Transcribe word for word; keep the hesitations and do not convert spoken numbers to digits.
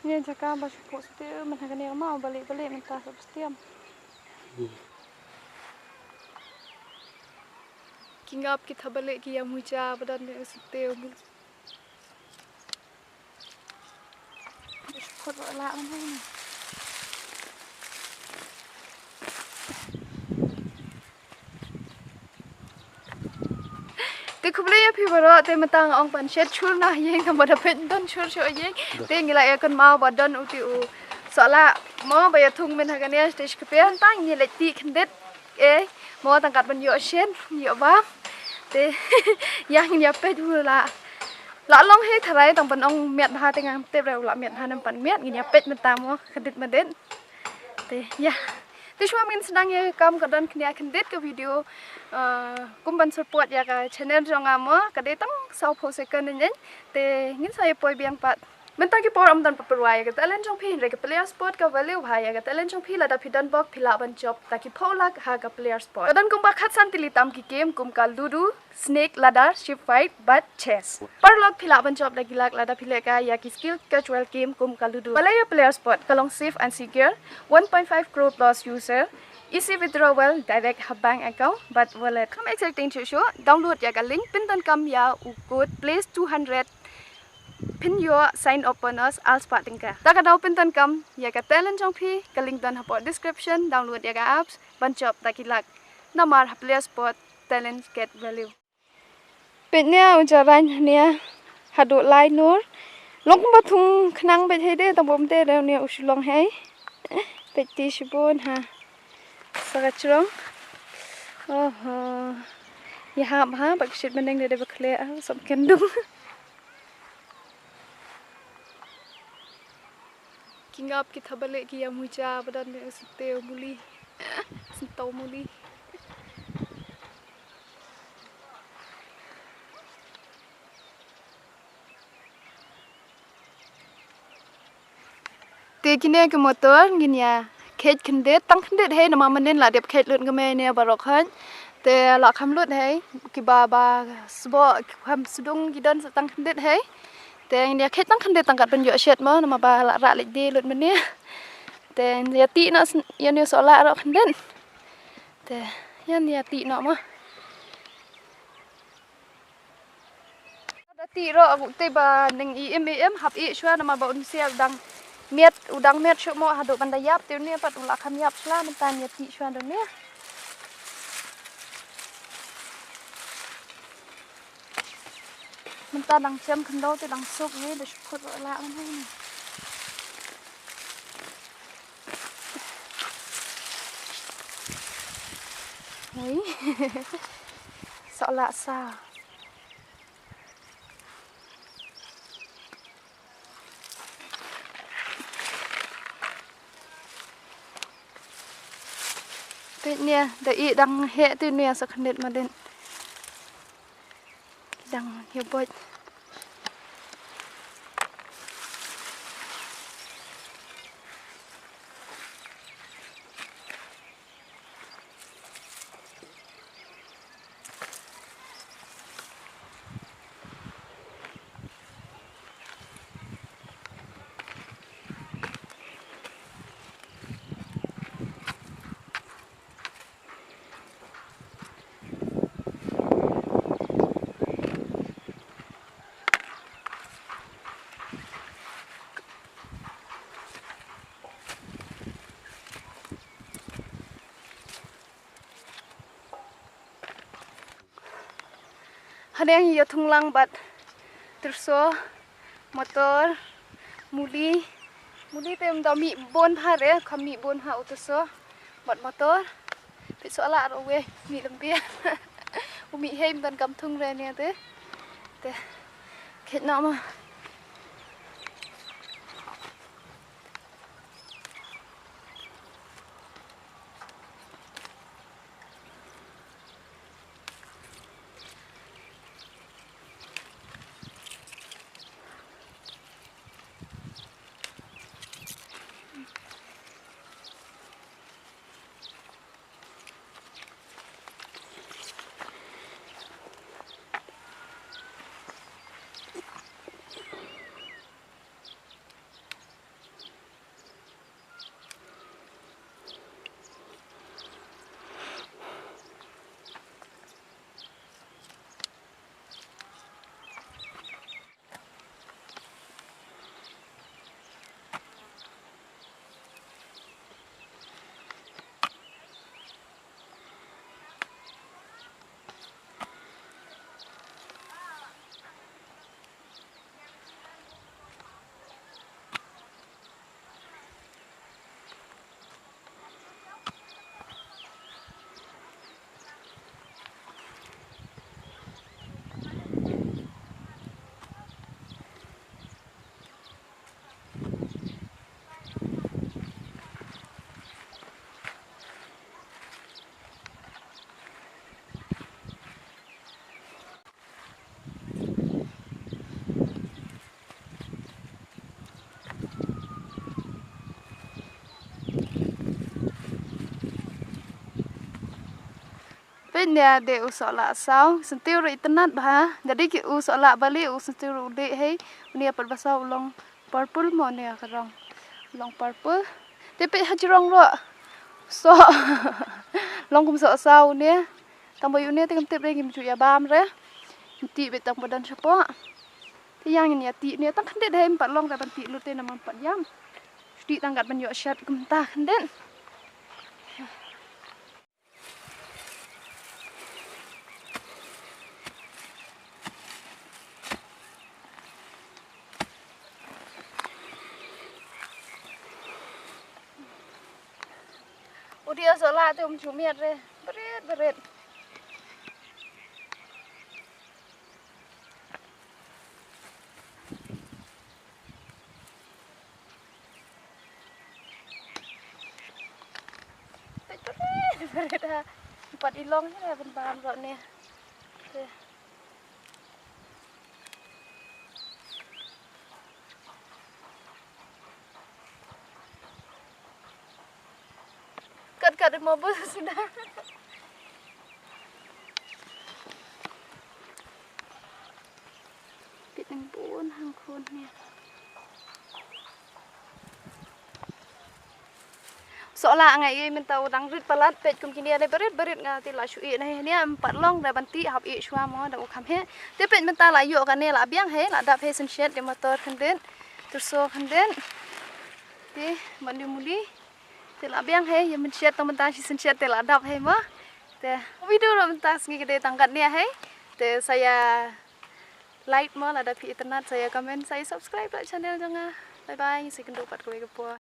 Ïa jaka ba shu pok stem mynta kane ma ba leh ba leh mynta sa stem. Ki ngap ki thabalek ki ïa muja ba don ne stem. Khot ba la. Te khublei ïa phi baroh, te mynta nga ong ban shet shur na ïing, ka mut da peit don shur shuh ïing. Te ngi la ïa kynmaw ba don uti u sohlah mo ba ïa thung mynta ha kane stage kper, tang ngi leit tih khyndiat. Eh, mo tang kat ban ïoh shen, ïoh bam. Te ïa ngin ïa peit u la. La long hi tharai tang ban ong miat bha te ngan tip re u la miat bha ne em pat miat, ngin ïa peit mynta mo khyndiat myndiat. Te ïa. Te shuwa ngin sdang ïa ka kam ka don khyndiat khyndiat ka video. Ah, kum ban support ïa ka channel jong nga mo, ka dei tang saw phew second ne. Te ngin sa ïa poi biang pat. Mynta ki por ym don pat pyrwa ïa ka talent jong phi, hynrei ka Player Spot ka value bha ïa ka talent jong phi, lada phi don bok phi lah ban jop da ki phew lak ha ka Player Spot. Ka don kumba khatsan tylli tam ki game kum ka Ludo, Snake, Ladder, Ship Fight bad Chess. Paralok phi lah ban jop da ki lak lada phi leh ka ïa ki skill casual game kum ka Ludo. Balei ïa Player Spot? Ka long safe and secure, one point five crore plus user, easy withdrawal direct ha bank account bad wallet. Kham exciting shuh shuh, download ïa ka link, pyndonkam ïa u code place two hundred, phin ïoh sign up bonus ar spah tyngka. Ta ka daw pyndonkam ïa ka talent jong phi, ka link don hapoh description, download ïa ka apps, ban jop da ki lak. Namar ha Player Spot, talent get value. Peit nia u jarain nia haduh lai nur. Long kumba thung khnang beit hei de, tang bym te de nia u shu long hei. Peit ti shibun ha. Sa ka chrong. Oho. Ïa hap ha, bad ka shit bendeng de de ba khleh, ah, sop kendung. Ki ngap ki thabalek ki ïa muja ba don ne sente muli. Sente muli. Te kine ki motor ngin ïa kheit khyndiat, tang khyndiat hei, namar mynnin la dep kheit lut nga mei ne baroh khoit. Te la kham lut hei, kiba ba sboh ki kham sdung ki don sa tang khyndiat hei. Te ngin ïa kheit tang khyndiat tang kat ban ïoh shet mo, namar ba la rah leit die lut mynne. Te ïa tih noh ïa ne sohlah roh khyndiat. Te ïa ne ïa tih noh mo. Da tih roh te ba ning i im i im hap i shuwa namar ba un sia u dang miat, u dang miat shuh mo haduh ban da ïap te une pat u la kham ïap shuwa mynta ïa tih shuwa da une. Mynta dang chem khyndew te dang suk hi da shu khut roh la ngan hi. Ui. Sohlah sa. Peit nia, da i dang heh tu nia sa khyndiat madan. Dang heh bot. Haneng ïa thung lang bad tyrso, motor, muli, muli te ym da mih bun bha re, kham mih bun bha u tyrso bad motor. Peit sohlah ruh wei mih lem bia. U mih hei ym don kam thung re ne te. Te khet na ma. Nia de u sohlah saw, sentiw ru itynnad bha. Jadi ki u sohlah bali u sentiw ru de hei. Nia pat ba saw u long purple mo nia ka rong. U long purple. Te peit ha jrong ru. Soh. Long kum soh saw nia. Tang ba yu nia te kam tip re kim ju ïa bam re. Kim tip beit tang ba don shapoh. Te ïa ngin ïa tip nia tang khyndiat dei em pat long da ban tip lut te namar pat ïam. Shu tip tang kat ban ïoh shet kumta khyndiat. U dei u sohlah te um ju miat re. Berit, berit. Berit, berit ha. Pat i long hi re ban bam ro ne. Te. Kat kat mo bus sudah. Pit nang bun hang khun ni. Sohlah nga ïa mynta u dang rit palat peit kum kine ne berit berit nga te la shu ïa ne ne em pat long da ban tip hap ïa shuwa mo da u kham he. Te peit mynta la ïoh kane la biang he la dap he synshit de motor khyndiat. Turso khyndiat. Te mandi muli. Te la biang he ïa mynshiat tang mynta shi synshit te la dap he mo. Te video la mynta sngi ka dei tang katne he. Te sa ïa like mo lada phi itynnad, sa ïa comment, sa ïa subscribe la channel jong nga. Bye bye, ngin sa ïakynduh pat kawei ka por.